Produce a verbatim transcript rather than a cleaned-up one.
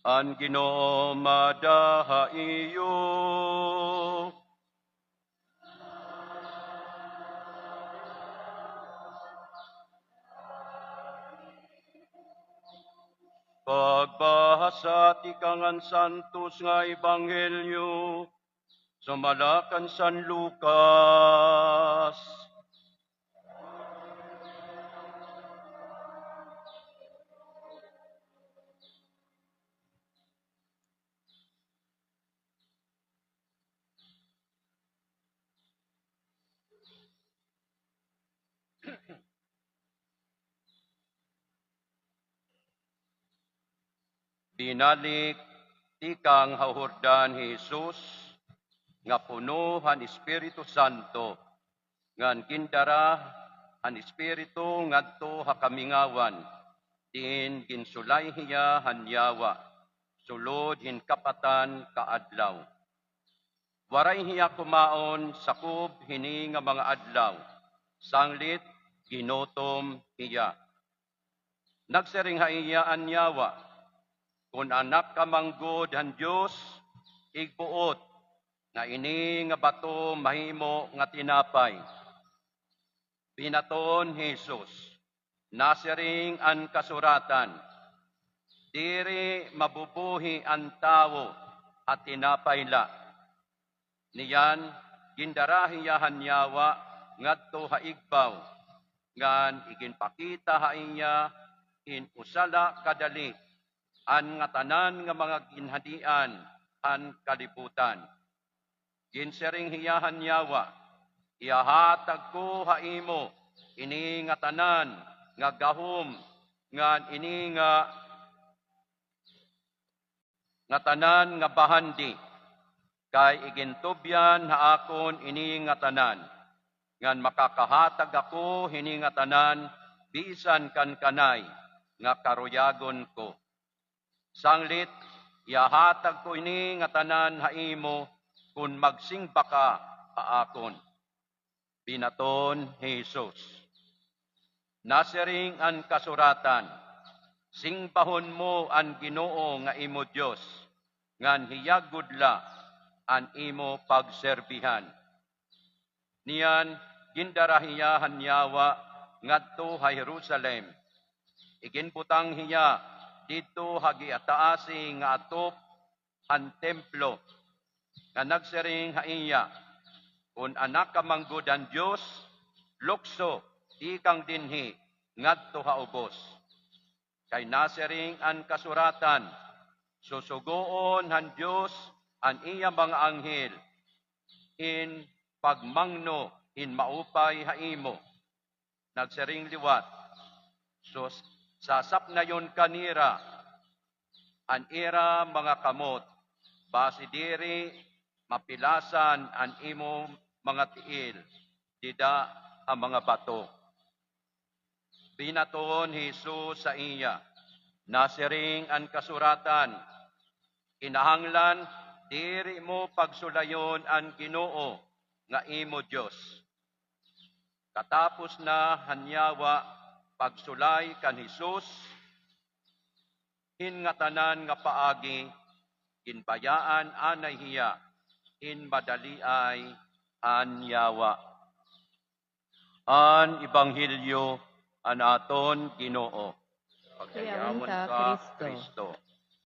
An Ginoo mada ha iyo. Pagbahasa tikang han Santos nga Ebanghelyo sumala kan San Lucas. Binalik tikang ha Jordan hi Jesus nga puno han Espiritu Santo, ngan gindara han Espiritu ngadto ha kamingawan, diin ginsulay hiya han yawa sulod hin kapatan ka adlaw. Waray hiya kumaon sakob hini nga mga adlaw, sanglit ginutom hiya. Nagsiring ha iya an yawa, "Kon Anak ka man gud han Dios, igbuot nga ini nga bato mahimo nga tinapay." Binaton hi Jesus, "Nasiring an kasuratan, 'Diri mabubuhi an tawo ha tinapay la.'" Niyan, gindara hiya han yawa ngadto ha igbaw, ngan iginpakita ha iya hin usa la kadali an ngatanan nga mga ginhadian han kalibutan. Ginsiring hiya han yawa, "Ihahatag ko ha imo ini ngatanan nga gahom ngan ini nga ngatanan nga bahandi, kay igintubyan ha akon ini ngatanan, ngan makakahatag ako hini ngatanan bisan kan kanay nga karuyagon ko. Sanglit, ihahatag ko ini ngatanan ha imo kon magsimba ka ha akon." Binaton hi Jesus, "Nasiring an kasuratan, 'Singbahon mo an Ginoo nga imo Dios, ngan hiya gud la an imo pagserbihan.'" Niyan, gindara hiya han yawa ngadto ha Jerusalem. Iginbutang hiya didto ha giataasi nga atop han templo, nga nagsiring ha iya, "Kon Anak ka man gud han Dios, lukso tikang dinhi ngadto ha ubos. Kay nasiring an kasuratan, 'Susugoon han Dios an iya mga anghel hin pagmangno hin maupay ha imo.'" Nagsiring liwat, "Sus, sasapnayon ka nira an ira mga kamot, basi diri mapilasan an imo mga tiil dida ha mga bato." Binaton hi Jesus sa iya, "Nasiring an kasuratan, 'Kinahanglan diri mo pagsulayon an Ginoo nga imo Dios.'" Katapos na han yawa pagsulay kan Jesus hin ngatanan nga paagi, ginbayaan anay hiya hin madaliay an yawa. An Ebanghelyo han aton Ginoo. Pagyaman ka, Kristo.